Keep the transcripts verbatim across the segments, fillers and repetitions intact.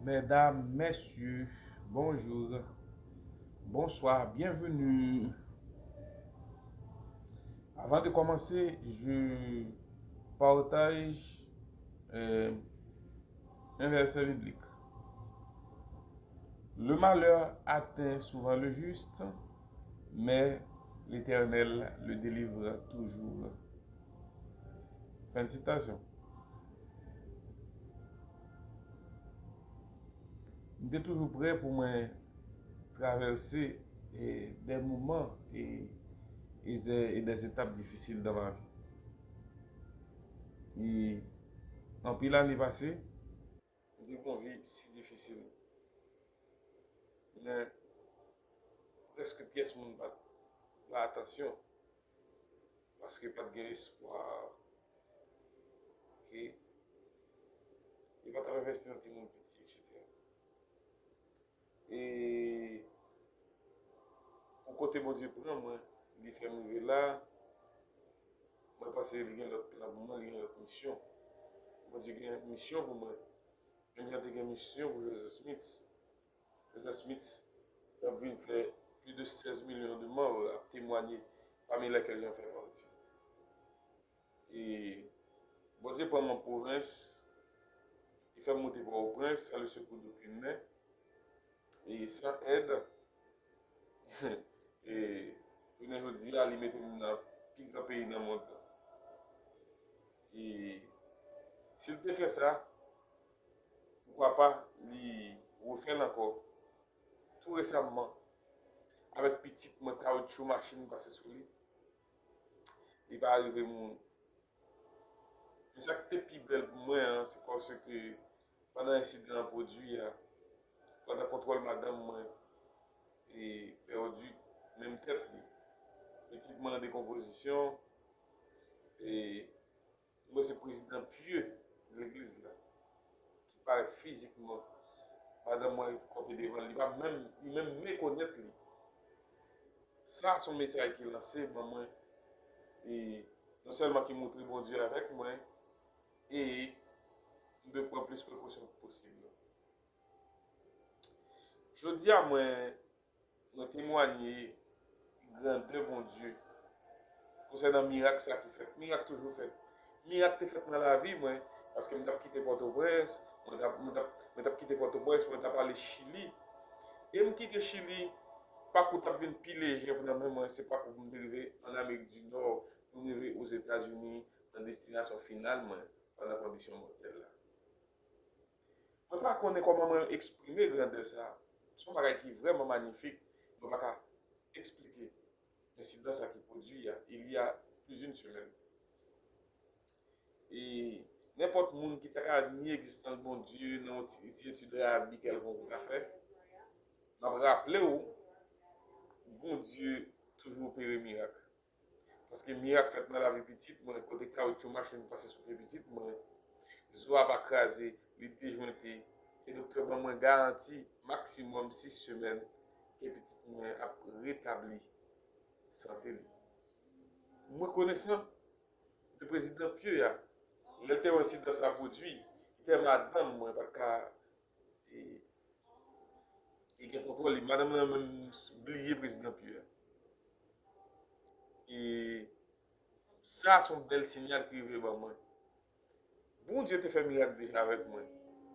Mesdames, messieurs, bonjour, bonsoir, bienvenue. Avant de commencer, je partage euh, un verset biblique. Le malheur atteint souvent le juste, mais l'Éternel le délivre toujours. Fin de citation. M te toujou prè pou mwen travèse e, des moments e, e, ze- e des étapes difficiles dans ma vie. E anpil ane pase, m te gen yon vi si difisil. Men prèske pyès moun pa t ba atansyon. Paske pa t gen espwa ke yo pa t ap envesti nan timoun piti, etsetera. E pou kote Bondye pran mwen, li fè m rive la, mwen panse li gen lòt plan pou mwen, li gen lòt misyon. Bondye gen misyon pou mwen. Menm jan te gen misyon pou Joseph Smith. Joseph Smith t ap vin fè plis de sèz milyon de manm ap temwanye, pami lèkèl Jan fè pati. E Bondye pran mwen pwovens, li fè m moute Pòtoprens, sans le secours d'aucune main, e san èd. E jounen jodi a, li mete m nan pi gran peyi nan mond lan. E si l te fè sa, poukwa pa li refè l ankò? Tou resaman, avèk pitit mwen, kawotchou machin pase sou li. Li pa rive mouri. Men sa ki te pi bèl pou mwen an, se paske pandan ensidan an pwodui a, pandan kontwòl madanm mwen e pèdi menm tèt li, pitit mwen an dekonpozisyon, e mwen se prezidan pye legliz la, ki parèt fizikman. Madanm mwen kanpe devan l, li pa menm, li menm rekonèt li. Sa se yon mesaj ki lanse ban mwen, e non sèlman ki montre Bondye avèk mwen, e m dwe pran plis prekosyon posib. Jodi a, mwen, mwen temwanye grandè Bondye konsènan mirak sa ki fèt. Mirak toujou fèt. Mirak te fèt nan lavi mwen, paske m t ap kite Pòtoprens, mwen t ap, mwen t ap, mwen t ap kite Pòtoprens, mwen t ap ale Chili. E m kite Chili, pakou t ap vin pi lejè nan men mwen, se pakou pou m te rive ann Amerik di Nò, pou m rive Ozetazini, nan destinasyon final mwen, pandan kondisyon mòtèl la. Mwen pa konnen kòman mwen eksprime grandè sa. Se yon bagay ki vrèman manifik, mwen pa ka eksplike ensidan sa ki pwodui a, il y a plus d'une semaine. E nenpòt moun ki ta ka ni egzistans Bondye nan yon ti, ti etid rabi kèlkonk ou ka fè, m ap raple w, Bondye toujou opere mirak. Paske mirak fèt nan lavi pitit mwen, kote kawotchou machin pase sou pye pitit mwen, zo a pa kraze, li dejwente, e doktè ban mwen garanti maksimòm sis semèn ke pitit mwen ap retabli sante li. M rekonesan de prezidan Pieu a, lè l te wè ensidan sa pwodui, li te wè madanm mwen pa t ka e, e gen kontwòl li. Madanm nan menm bliye prezidan Pieu a. E sa se yon bèl siyal ki rive ban mwen. Bondye te fè mirak deja avèk mwen.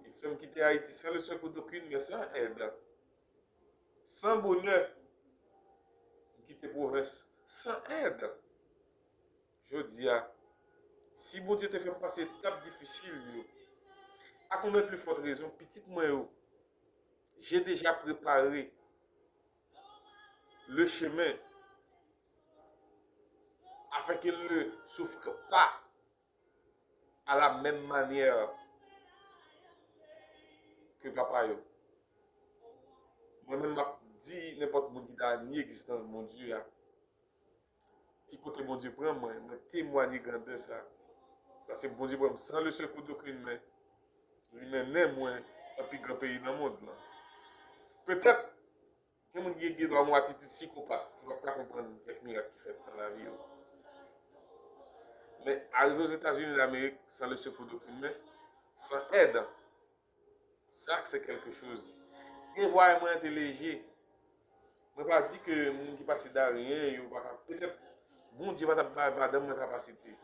Li fè m kite Ayiti sans le secours d'aucune main, san èd, san bonè. M kite pwovens san èd. Jodi a, si Bondye te fè m pase etap difisil yo, à combien plus forte raison, pitit mwen yo, j'ai déjà préparé le chemin afin qu'ils ne souffrent pas à la même manière que papa yo. Mwen menm, m ap di nenpòt moun ki ta ni egzistans Bondye a, ki kote Bondye pran mwen, mwen temwanye grandè sa. Paske Bondye pran m sans le secours d'aucune main, li mennen mwen nan pi gran peyi nan mond lan. Petèt, gen moun ki gen dwa yon atitid sikopat, ki p ap ka konprann kèk mirak ki fèt nan lavi yo. Men, arive Ozetazini Damerik, sans le secours d'aucune main, san èd, Sa se kèlke choz. Devwa mwen te leje. Mwen pa di ke moun ki pa sed aryen yo pa ka. Petèt, Bondye pa t ap bay madanm mwen kapasite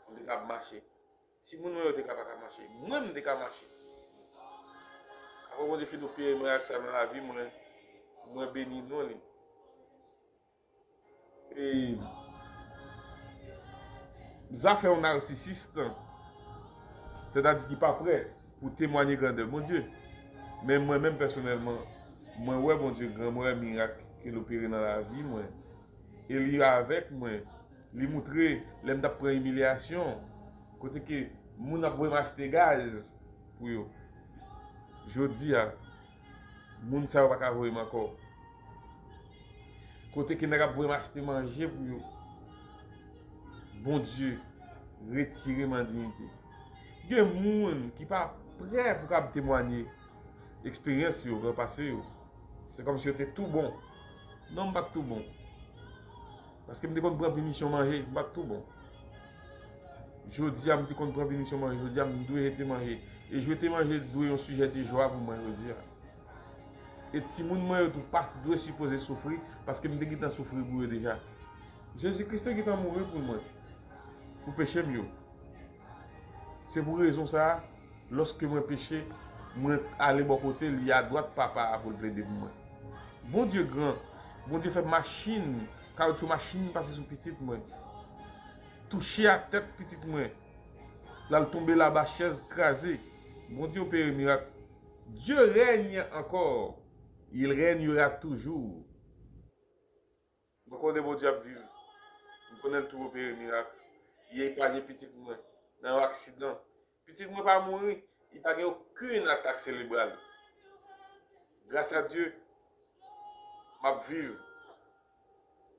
pou l te ka ap mache. Timoun mwen yo te ka pa ka mache. Mwen, m te ka mache. Apre Bondye fin opere mwen ak sa nan lavi mwen, mwen beni non li. E zafè yon narsisis, sètadi ki pa prè pou temwanye grandè Bondye. Men mwen menm pèsonèlman, mwen wè Bondye gran, mwen wè mirak ke l opere nan lavi mwen. E li avèk mwen. Li moutre lè m t ap pran imilyasyon, kote ke moun ap voye m achte gaz pou yo. Jodi a, moun sa yo pa ka voye m ankò. Kote ke nèg ap voye m achte manje pou yo. Bondye retire m an diyite. Gen moun ki pa prè pou kab temwanye eksperyans yo, gran pase yo. Se kòmsi yo te tou bon. Non, m pa t tou bon. Paske m te konn pran pinisyon manje, m pa t tou bon. Jodi a, m te konn pran pinisyon manje, jodi a, m dwe jete manje. E jete manje dwe yon sijè de jwa pou mwen jodi a. E timoun mwen yo tou pa dwe sipoze soufri, paske m te gentan soufri pou yo deja. Jezi Kris te gentan mouri pou mwen, pou peche m yo. Se pou rezon sa a, lòske mwen peche, mwen ale bò kote li adwat Papa a pou l plede pou mwen. Bondye gran, Bondye fè machin, kawotchou machin pase sou pitit mwen. Touche a tèt pitit mwen. L al tonbe laba, chèz kraze. Bondye opere mirak. Dieu règne encore. Il régnera toujours. Mwen konnen Bondye ap viv. Mwen konnen l tou opere mirak. Li epanye pitit mwen nan yon aksidan. Pitit mwen pa mouri. Li pa gen okenn atak selebral. Gras a Dye, m ap viv.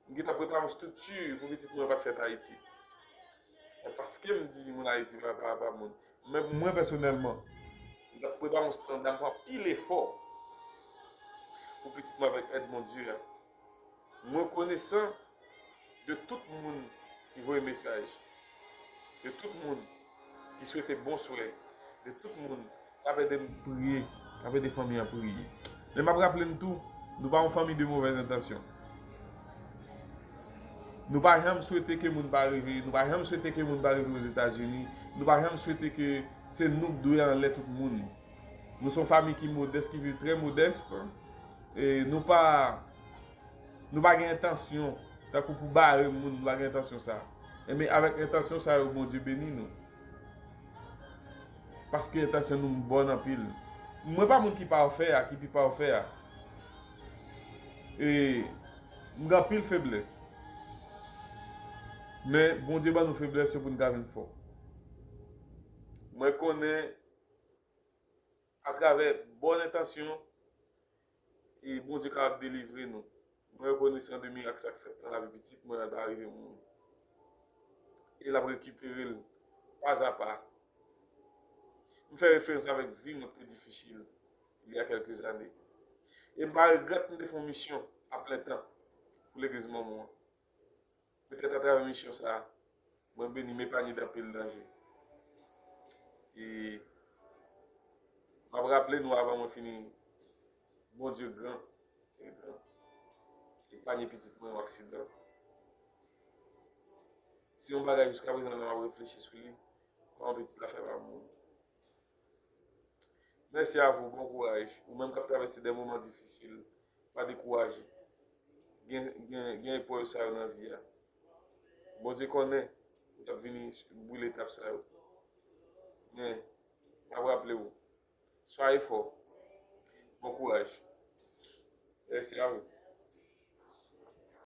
M gentan prepare yon estrikti pou pitit mwen pa t fèt Ayiti. E paske m di moun Ayiti pa, pa, pa moun. Men mwen pèsonèlman, m t ap prepare yon estanda, m fè anpil efò pou pitit mwen avèk èd Bondye a. M rekonesan de tout moun ki voye mesaj, de tout moun ki swete bon swè, de tout moun k ap ede m priye, k ap ede fanmi an priye. Men m ap raple n tou, nou pa yon fanmi de movèz entansyon. Nou pa janm swete ke moun pa rive, nou pa janm swete ke moun pa rive Ozetazini, nou pa janm swete ke se nou k dwe anlè tout moun. Nou se yon fanmi ki modès, ki viv trè modès. E nou pa, nou pa gen entansyon, tankou pou bare moun, nou pa gen entansyon sa. Enben, avèk entansyon sa yo, Bondye beni nou. Paske entansyon nou bòn anpil. Mwen pa moun ki pafè a, ki pi pafè a. E m gen anpil feblès. Men Bondye ban nou feblès yo pou n ka vin fò. Mwen konnen atravè bòn entansyon, e Bondye kapab delivre nou. Mwen rekonesan de mirak sa k fèt nan lavi pitit mwen, l pa rive mouri. E l ap rekipere l pazapa. M fè referans avèk vi mwen ki te difisil il y a quelques années. E m pa regrèt m te fè yon misyon a plen tan pou legliz Mòmon an. Petèt atravè misyon sa a, mwen beni, m epanye d anpil danje. E m ap raple nou avan mwen fini, Bondye gran, li gran. Epanye pitit mwen yon aksidan. Se yon bagay jiska prezan m ap reflechi sou li, kòman pitit la fè pa mouri. Mèsi a vou, bon kouraj. Ou menm k ap travèse de moman difisil, pa dekouraje. Gen, gen, gen eprèv sa yo nan vi a. Bondye konnen ou t ap vini boule etap sa yo. Men, m ap raple w, swaye fò. Bon kouraj. Mèsi a vou.